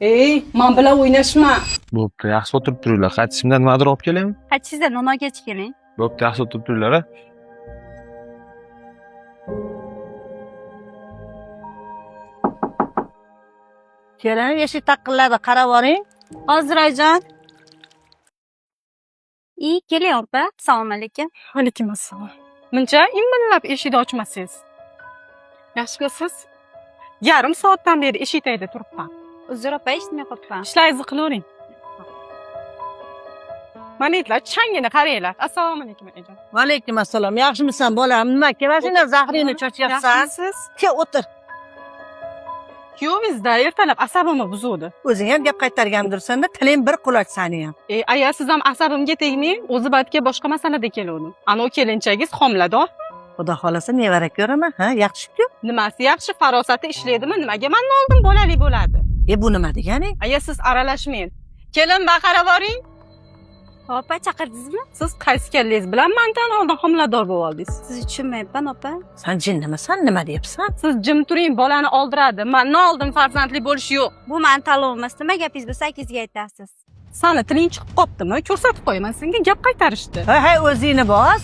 Ey, men bilan o'ynashma. Bo'pti, yaxshi o'tirib turinglar. Qaytishimda nimadir olib kelaymi? Qaytishingizda non olgach keling. Bo'pti, yaxshi o'tirib turinglar. A? Kelin, eshik taqilladi, qarab oling. Hozir, oyijon. I, keling, opa. Assalomu alaykum. Alaykum assalom. Muncha imillab eshikni ochmasangiz. Yaxshimisiz? Yarim soatdan beri eshik tagida turibman. Uzr, opa, eshitmay qolibman. Ishlaringizni qilavering. Mana itlar changini qaranglar. Assalomu alaykum, oyijon. Vaalaykum assalom. Yaxshimisan, bolam? Nima, kelasinglar, zahringni chochyapsan? Yaxshimisiz? Kel, o'tir. Kuyovingizda ertalab asabimni buzuvdi. O'zing ham gap qaytargandirsan-da, tiling bir quloch sani ham. E, aya, siz ham asabimga tegmang, o'zi batga boshqa masalada keluvdim. Ana u kelinchagingiz homilador. Xudo xolasa nevara ko'raman, ha, yaxshi-ku. Nimasi yaxshi, farosati ishlaydimi? Nimaga mandan oldin bolali bo'ladi? E, bu nima deganing? Aya, siz aralashmang. Kelin, baqara boring. Opa, chaqirdingizmi? Siz qaysi kallangiz bilan mandan oldin homilador bo'lib oldingiz? Sizni tushunmayapman, opa. San jinnimisan, nima deyapsan? Siz jim turing, bolani oldiradi. Mandan oldin farzandli bo'lish yo'q. Bu mani tanlovim emas. Nima gapingiz bo'lsa, akangizga aytasiz. Sani tiling chiqib qoptimi? Ko'rsatib qo'yaman senga gap qaytarishdi. Hay, hay, o'zingni bos.